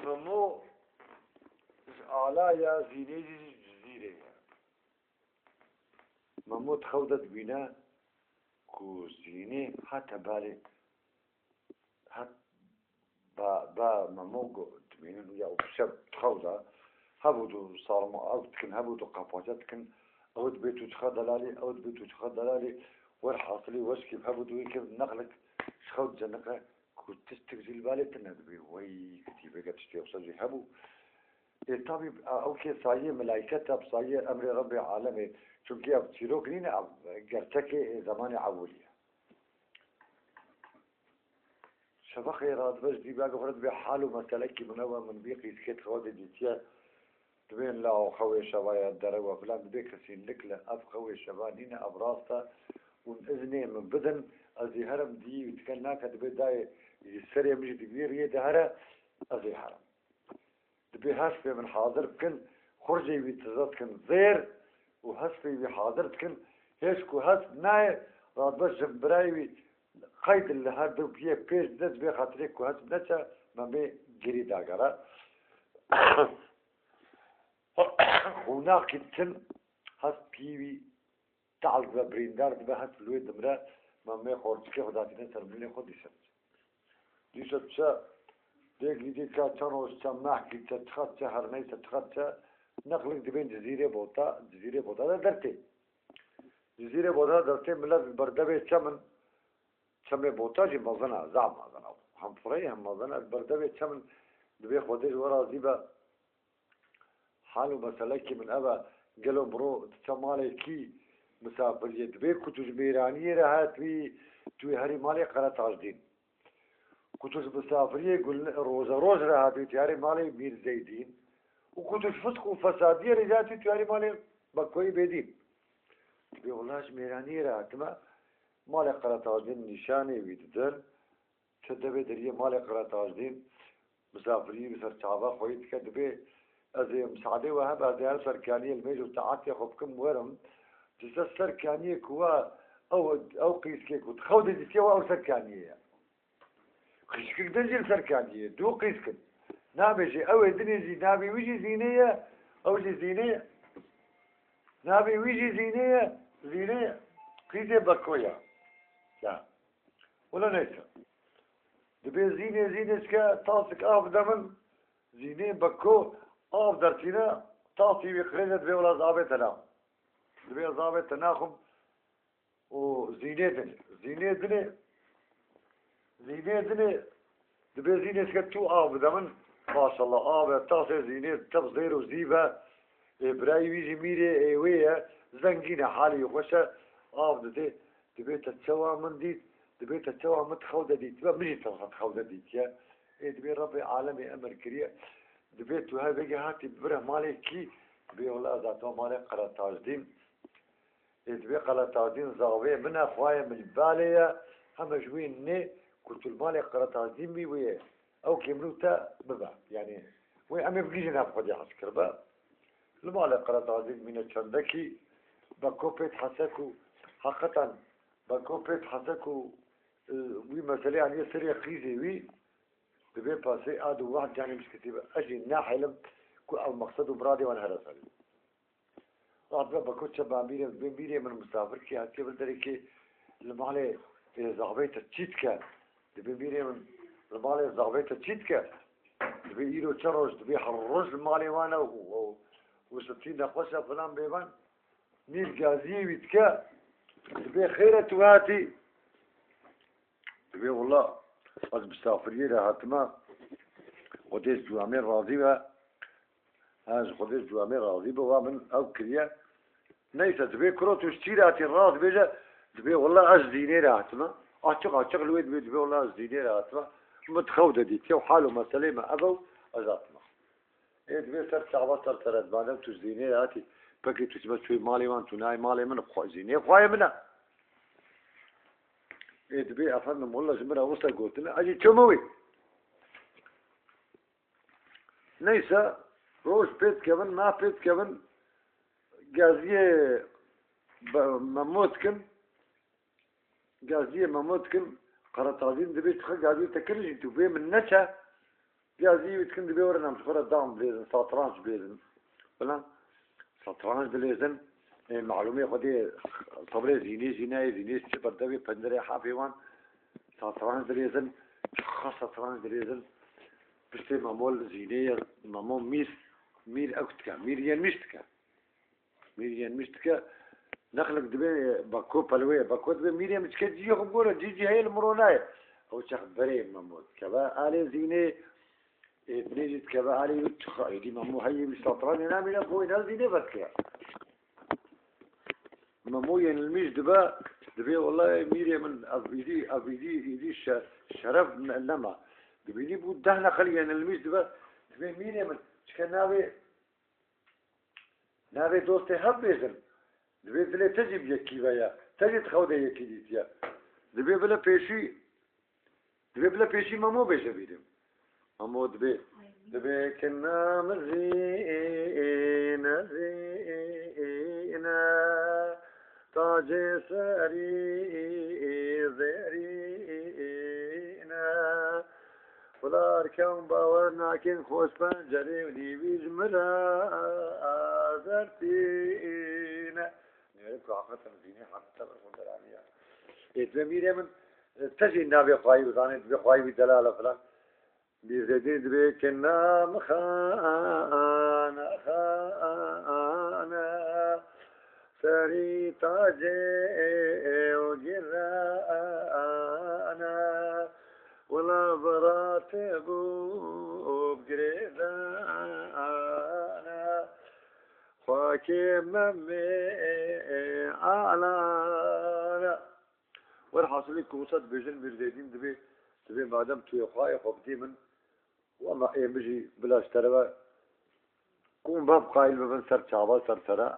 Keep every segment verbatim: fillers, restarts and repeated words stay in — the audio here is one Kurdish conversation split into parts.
Memo ji ala ye, Zînê jî ji Cizîrê ye. Memo di xew de dibîne ku Zînê hate berê, hat ba, ba Memo go-, dibînin ya şev di xew de hebû du sarma ew dikin, hebû du qapaçe dikin, ew dibê tu çiqa delalî, ew dibê tu çiqa delalî, werhasilî weşkî hebû du yekê neqlik ji xew diceniqe ku tiştik jî li balê tune dibê, wey kitî vêge tiştê wisa jî hebû. Ê, tabî, ew kê sayê milayket e, bi sayê emrê Rebbê alemê. Çunkî ev çîrok nîne, ev gerçekê ê zemanê ewilî ye. Şevexê radibe ji dî bavê xwe re dibê hal û meselekî min ew e, min vî qîzkê di xew de dîtiye. Dibên la xewê şeva ye, dere we filan, dibê kesînlik li ev xewê şeva nîne, ev rast e. Hûn iznê min bidin, ez ê herim diyî wî dike nake, dibê dayê ji serê min jî di vî riyê de here, ez ê herim. Dibê hespê min hazir bikin, xurcê wî tize dikin zêr û hespê wî hazir dikin. Hêj ku hesp nayê, radibe ji birayê wî qeyd li her du piyê pêş dide, dibê xatirê ku hesp neçe, Memê girî dagere. Xûnaxkî diçin, hesp piyê wî Te'l dibe, birîndar dibe, hesp li wê dimire, Memê xorçikê xwe datîne ser milê xwe, dîse diçe. Dîse diçe, dêk dî dî ka çend roj diçe, mehkî diçe, çiqa diçe, her neyse çiqa diçe, neqlik dibên Cizîrê Bota, Cizîrê Bota de dertê. Cizîrê Bota de dertê, milet li berdevê çem in, çemê Bota jî mezin e, zaf mezin e. Hem fireyî hem mezin e, li berdevê çem in, dibê Xwedê ji we razî be. Hal û meselekî min ev e, gelo miro diçe malê kî misafiriyê? Dibê ku tu ji mêraniyê re hatibî, tu yê herî malê Qeretajdîn. Ku tu ji misafiriyê gul-, roja roj re hatibî, tu yê herî malê Mîr Zeydîn. Û ku tu ji fisk û fesadiyê re hatibî, tu yê herî malê Bekoyê Bêdîn. Dibê wela ji mêraniyê re hatime, malê Qeretajdîn nîşanê wî didin. Çi devê deriyê malê Qeretajdîn, misafirî li ser çava xweyî dike, dibê ez ê misadê we hebe, ez ê her serkaniyê li mêj û taetê xwe bikim werim. Ji ser serkaniyê ku we ew, ew qîzkê ku di xew de dîtiye we ew serkaniyê ye. Qîzkik din jî li serkaniyê ye, du qîzk in. Navê jî ew ê dinê jî navê wî jî Zînê ye, ew jî Zînê ye. Navê wî jî Zînê ye, Zînê qîzê Beko ye. Ya. Wele neyse. Dibê Zînê, Zînê çike tasik av de min, Zînê Beko av dertîne, tasî wî qirêje, dibê wela zavê te naxim. Dibê zavê te naxim û Zînê dinê. Zînê dinê, Zînê dinê, dibê Zînê çike tu av bide min. Maşallah, av e, tasê Zînê tev zêr û zîv e. Ê, birayê wî jî Mîrê ê wê ye, zengîn e, halê wî xweş e, av didê. Dibê te çawa min dît, dibê te çawa min di xew de dîtibe, min jî te di xew de dîtiye. Ê, dibê Rebbê alemê emir kiriye. Dibê tu her vegê hatî bibire malê kî, dibê wela ez hatime malê Qeretajdîn. Ê, dibê Qeretajdîn zavê min e, xwayê min li balê ye, heme ji wê nê ku tu li malê Qeretajdîn bî wê ye. Ew kêmrû te bibe. Yanî wê em ê bigihîjin hev xwedî hez kiribe. Li malê Qeretajdîn mîne çendekî, Beko pê dihese ku heqetan Beko pê dihese ku, e, wî meselê aniye serê qîzê wî, dibê pasê ad û wehd canê min ji kesî be. Ez jî nahêlim ku ev meqsed û miradê wan here serî. Radibe Beko çe ba Mîrê, dibê Mîrê min misafir kê hatiye vir derê kê li malê, e, zavê te çî dike. Dibê Mîrê min li malê zavê te çî dike. Dibê îro çend roj, dibê her roj li malê wan e û, û, û sitî nexweş e filan bêvan. Mîr gaziyê wî dike. Dibê xêr e tu hatî. Dibê wela ez misafiriyê re hatime. Xwedê ji ciwamê razî be. Ha, ji Xwedê ji ciwamê razî be, wa min ew kiriye. Neyse, dibê kuro tu ji çî re hatî, rast bêje, dibê wela ez ji Zînê re hatime. Açiq açiq li wê dibê, dibê wela ez ji Zînê re hatime. Min di xew de dîtiye û hal û meselê me ev e û ez hatime. Ê, dibê ser çava ser seredmane tu ji Zînê re hatî. Pekî tu çima çûyî malê wan, tu nayê malê min, xwe-, Zînê xwayê min e. Ê, dibê efendim, wela ji min re wisa gotine, ez jî çûme wê. Neyse, roj pê dikevin, meh pê dikevin, gaziyê be-, Memo dikin, gaziyê Memo dikin, Qeretazîn dibê çiqa gaziyê te kir jî tu vê min neçe, Ya zî wî dikin dibê werin em ji xwe re dan bilêzin, satranç bilêzin. Filan. Satranç dilêzin. E, malûmê xwe dê tebrê zînê, zînayê, zînê çi berdevê pencerê hefê wan. Satranç dilêzin. Çiqa satranç dilêzin. Piştê Memo li zînê ye, Memo mîr, mîr ew dike, mîr yenmiş dike. Mîr yenmiş dike, nexlik dibê, bako pelwê, bako dibê mîrê min çike ciyê xwe bigore, cî cî heye li min ro nayê. Ew çax berê Memo dikeve alê zînê, ê dinê jî dikeve alê wî çiqa, êdî Memo heyê wî satranê namîne, xwe wê ne zînê vedikire. Memo yenilmiş dibe, dibê wellahê mîrê min ev êdî, ev êdî, êdî şe-, şeref ne-, nema. Dibînî bû deh neqil yenilmiş dibe, dibê mîrê min çike navê Navê dostê hev bêjin. Divê dilê te jî bi yekî ve ye. Te jî di xew de yekî dîtiye. Divê bile pêşî, divê bile pêşî Memo bêje bînim. Memo dibê, dibê kina min zîne, zîne, tacê serî zêrîne. Wila erkan bawer nakin xweş pencerê û nîvî ji min re azertîne. Nêrî ku axir te zînê heqîqet e, bi xwe deraniye. Ê, divê mîrê min, te jî navê xwayî bizanê, divê xwayî wî delal e filan. Mîrzedîn dibê kina min xane, xane. Serî tacê û girane, wila beratê bû bi girêdane, xakê Memê alane. Werhasilî ku wisa dibêjin Mîrzedîn dibê, dibê madem tu yê xwayê xwe bidî min, Wema ê min jî bila ji te re ve, ku min bev qayîl bibin ser çava, ser sere.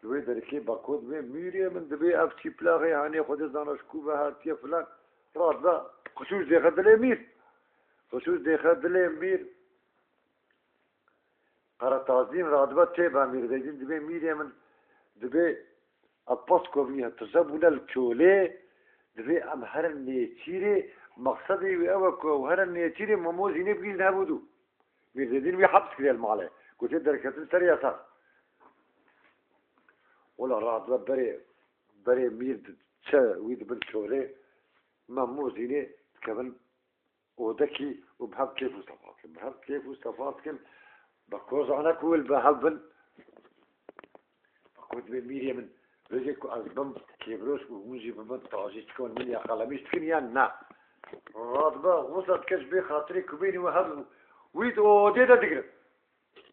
Li wê derikê Bako dibê, mîrê min dibê ev çîplaxê hanê Xwedê zana ji ku ve hatiye filan. Radibe, qisûr dêxe dilê mîr. Qisûr dêxe dilê mîr. Qeretazdîn radibe tê be Mîrzeydîn dibê mîrê min dibê ev paskovî hetize bûne li çolê, dibê em herin nêçîrê, mexsedê wî ew e ku ew herin nêçîrê Memo Zînê bigihîjin hev û du. Mîrzeydîn wî heps kiriye li malê. Gotiye derketin ser yasax. Wela radibe berê, berê mîr di-, çe wî dibin çolê, Memo Zînê dikevin odekî û bi hev kêf û sefa dikin. Bi hev kêf û sefa dikin. Bako zane ku li bi hev bin. Bako dibê mîrê min, rêzê ku ez bim kêfroş û hûn jî bibin tacî dikin, min ya qelemîş dikin yan na. Radibe, wisa dike ji bê xatirê ku bênî we hev wî di odê de digirin.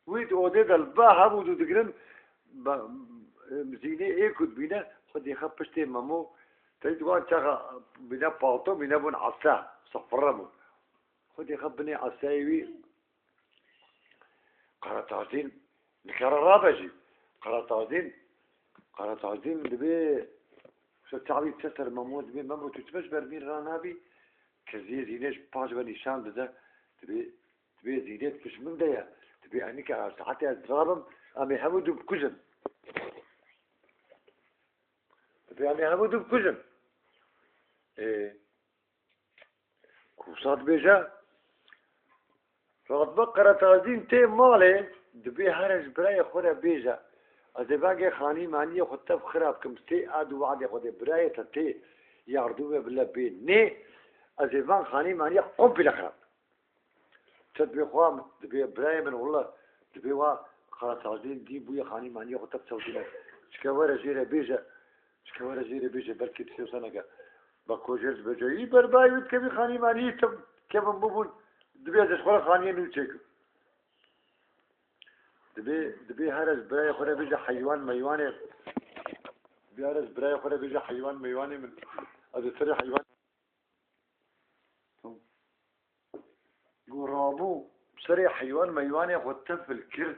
Wî di odê de li ba hev û du digirin, ba, em, Zînê ê ku dibîne, xwe dêxe piştê Memo, tey di wan çaxa bîne palto, bîne bûn esa, sifre bûn. Xwe dêxe binê esayê wî, Qeretajdîn nikare rabe jî. Qeretajdîn, Qeretajdîn dibê, so çavî çe ser Memo dibê, Memo tu çima ji ber mîr ranabî? Keziyê Zînê ji paş ve nîşan dide, dibê, Dibê Zînê di pişt min de ye. Dibê enî ke saetê ez dirabim, em ê hemû du bikujin. Dibê em ê hemû du bikujin. Ê, Kûsa dibêje, Radibe Qeretajdîn tê malê, dibê here ji birayê xwe re bêje, ez ê vengê xanî maniyê xwe tev xira bikim, sê ad û wadê xwe dê birayê te tê yardûmê bile bê nê, ez ê van xanî maniye komple xira bikim. Çi dibê xwe, dibê birayê min, willa, dibê wa Qeretajdîn dî bûye xanî maniyê xwe tev çewtîne. Çike were jê re bêje, çike were jê re bêje, belkî tiştê wisa neke. Bako jê re dibêje, î berbayê wî dikevî xanî maniyê tev kevin bibûn, dibê ez ji xwe re xaniyê nû çêkim. Dibê, dibê here ji birayê xwe re bêje heywan meywanê. Dibê here ji birayê xwe re bêje heywan meywanê min. Ez ê serê heywan Got, rabû serê heywan meywanê xwe tefil kir.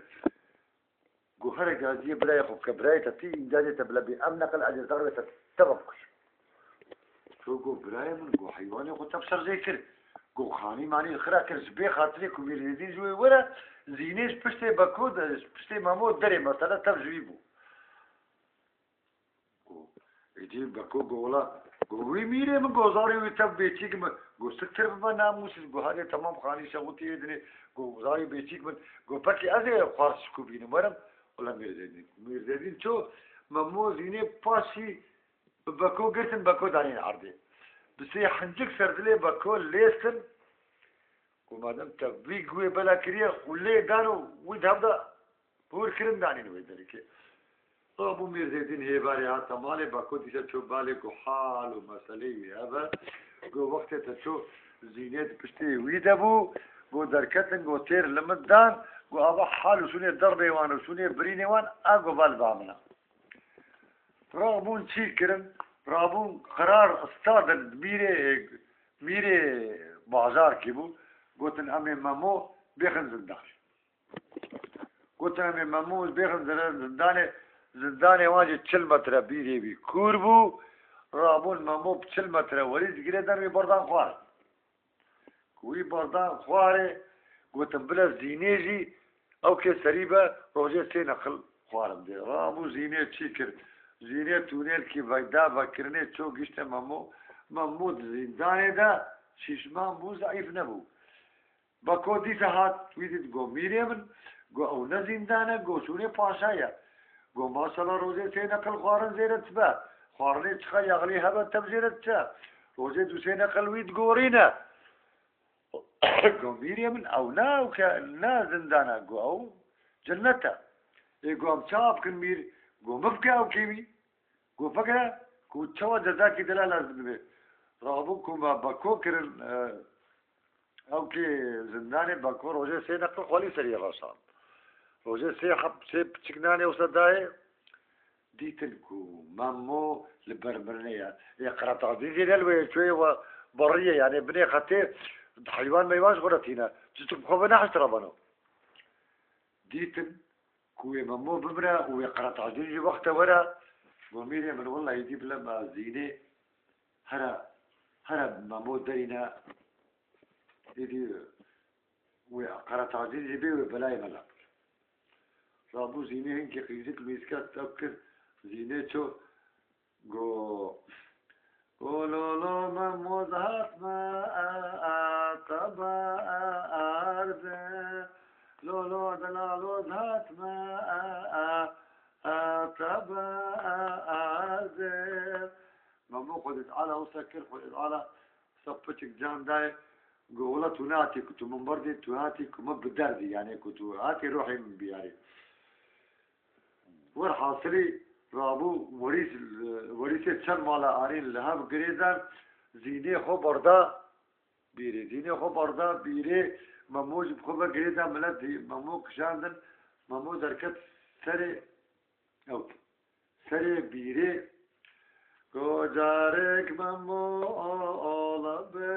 Got, here gaziyê birayê xwe bike, birayê te tî îmdadê te bile bê. Em neqil ez ê zarê te teva bikujim. Ço got, birayê min, got, heywanê xwe tev ser zê kir. Got, xanî manî xira kir, ji bê xatirê ku Mîrzêdîn ji wê were, Zînê ji piştê Beko de, ji piştê Memo derê mesele tev ji wî bû. Got, êdî Beko got, wela, got, wî mîrê min, got, zarê wî tev bê çî ki min, Go siktir bibe namûsîz, go hadê temam xanî şewitî êdinê, go zarî bêçîk bin, go pekî ez ê xwarzişkû bînim werim. Wela Mîr Zêdîn. Mîr Zêdîn ço, Memo Zînê paşî bi Beko girtin, Beko danîn erdê. Bi sê hincik ser dilê Beko lêstin. Go madem te vî guhê bela kiriye û lê dan û wî dev de hûr kirin danîn wê derikê. Rabû Mîr Zêdîn hêvarê hate malê, Beko dîse ço balê, go hal û meseleyê wî hebe. Go wextê te ço Zînê di piştê wî de bû, go derketin, go têr li min dan, go ava hal û şûnê derbê wan û şûnê birînê wan, a go bal ba min a. Rabûn çî kirin, rabûn qirar stadin mîrê, mîrê bajarkî bû, gotin em ê Memo bêxin zindan. Gotin em ê Memo bêxin zire-, zindanê, zindanê wan jî çil metre bîrê wî kûr bû, rabûn Memo bi çil metre werî digirê der wî berdan xwar. Ku wî berdan xwarê, gotin bile Zînê jî ew kê serî be, rojê sê neqil xwarin dê. Rabû Zînê çî kir? Zînê tûnêlkî veda vekirinê ço gişte Memo. Memo di zîndanê de şîşman bû, zeîf nebû. Beko dîsa hat, wî dît go mîrê min, go ew ne zîndan e, go şûnê paşa ye. Go maşallah rojê sê neqil xwarin zêre dibe. Xwarinê çiqa yaxlî hebe tev zêre diçe. Rojê du sê neqil wî digorîne. Go mîrê min ew ne ew ke ne zindan e, go ew cennet e. Ê go em çawa bikin mîr, go min bike ew kê wî. Go fikire ku çawa cezakî dila lazim dibe. Rabû ku me Beko kirin, e, ew kê zindanê Beko rojê sê neqil xwelî serî reşand. Rojê sê heb sê piçik nanê wisa dayê, dîtin ku Memo li ber mirinê ye. Ê qiretazdîn jî ne li wê ye, çûye we beriye, yanê binê xetê heywan meywan ji xwe re tîne. Çi tu bi xwe ve nehişt re beno. Dîtin ku wê Memo bimire û wê qiretazdîn jî wexte were, go mîrê min wela êdî bile me Zînê here, here Memo derîne, êdî wê qiretazdîn jî bê wê belayê me lap. Rabû Zînê hinkî qîzik mîzke tev kir, Zînê ço, go, go lolo Memo dihatme, e, e, te be, e, erde. Lolo delalo dihatme, e, e, e, te be, e, erde. Memo Xwedê Teala wisa kir, Xwedê Teala wisa piçik can dayê. Go wela tu nehatî ku tu min berdî, tu hatî ku min biderdî, yanê ku tu hatî ruhê min biyarî. Werhasilî rabû werîs, werîsê çend mala anîn li hev girêdan, Zînê xwe berda bîrê. Zînê xwe berda bîrê, Memo jî bi xwe ve girêdan milet, Memo kişandin, Memo derket serê ew, serê bîrê. Go carek Memo ola be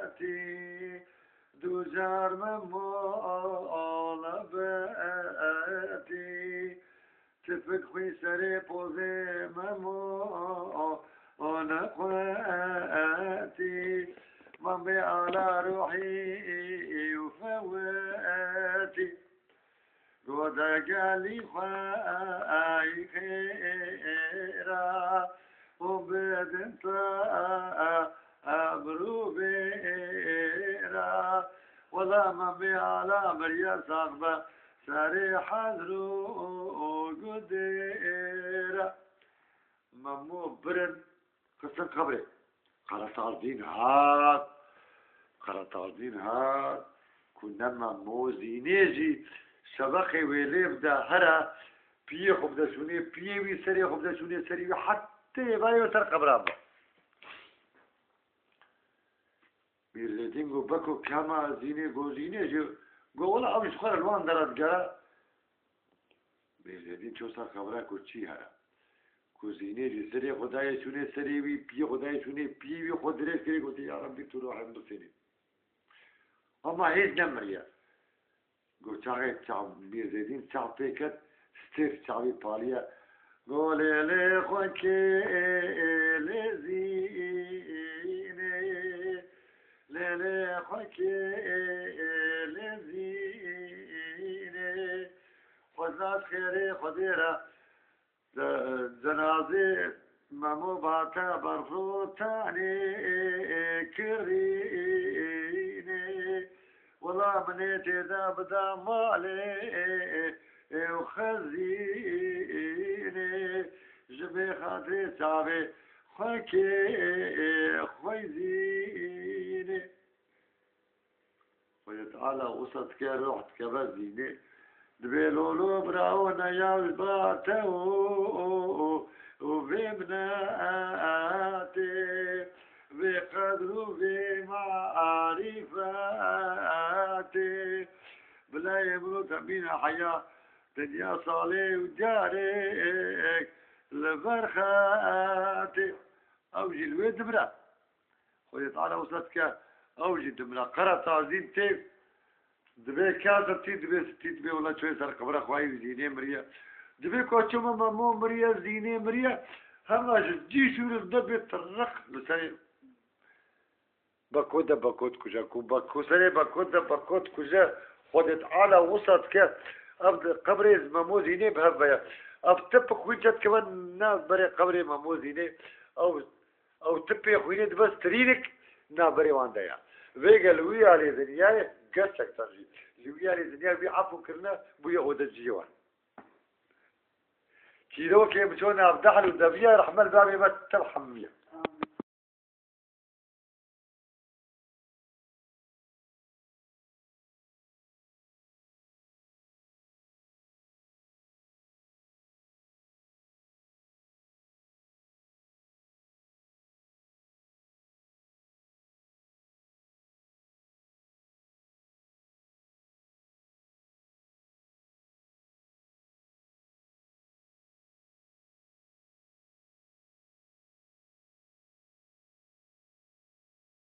etî, du car Memo ola be etî. Tipik xwî serê pozê Memo, o ne xwe etî. Mem bê ala ruhî û fewetî. Go de gelî xwe ay xêra û bidin te emrû bêra. Wela Mem bê ala miriye sax be. Serê hezr û gudêra. Memo birin, xistin qebrê. Qeretazdîn hat. Qeretazdîn hat. Ku ne Memo, Zînê jî şevexê wê lê bide here, piyê xwe bide şûnê piyê wî, serê xwe bide şûnê serî wî, hetê vayê ser qebran be. Mîr Zêdîn go, Beko kema Zînê? Go Zînê jî, go wela ew ji xwe re li wan dera digere. Mîr Zêdîn çû ser qebra ku çi here. Ku Zînê jî serê xwe dayê şûnê serê wî, piyê xwe dayê şûnê piyê wî, xwe dirêj kirê, gotê, Ya Rebbî, tu ruhê min bifênî. Ama hêj nemiriye. Go çaxê çav, Mîr Zêdîn çav pê ket, stêr çavî paliye. Go lê lê xwe kê lê Zînê, lê lê xwe kê lê Zînê. Xwezna xêrê Xwedê re, ce-, cenazê Memo bate berrotanê kirînê. Wela minê tê de bida malê û xezînê. Ji bê xatirê çavê xwe kê xwezînê. Xwedê Teala wisa dike, ruh dikeve zînê. Dibê lolo birawo neya ji ba te û, û, û vê minetê, vê qedr û vê marîfetê. Bila yê min û te bîne heya dinya salê û carek li ber xetê. Ew jî li wê dimre. Xwedê Teala wisa dike, ew jî dimre. Qere tazîn tê, dibê ker sitî, dibê sitî, dibê wela çûyê ser qibra xwe, ew zînê miriye. Dibê koçê me Memo miriye, zînê miriye. Hema ji cî şûrî dibê tirriq li serê. Beko de beko dikuje, ku beko serê beko de beko dikuje. Xwedê Teala wisa dike, ev di qebrê Memo zînê bi hev ve ye. Ev tipik wî çet keve nav berê qebrê Memo zînê. Ew Ew tipê xwînê dibe strînik navberê wan de ya. Vêge li wî alî dinyayê gerçekten jî. Li wî alî dinyayê wî efû kirine bûye odeciyê wan. Çîrokê min ço nav dehl û deviya rehmel bavê me tev hemiye.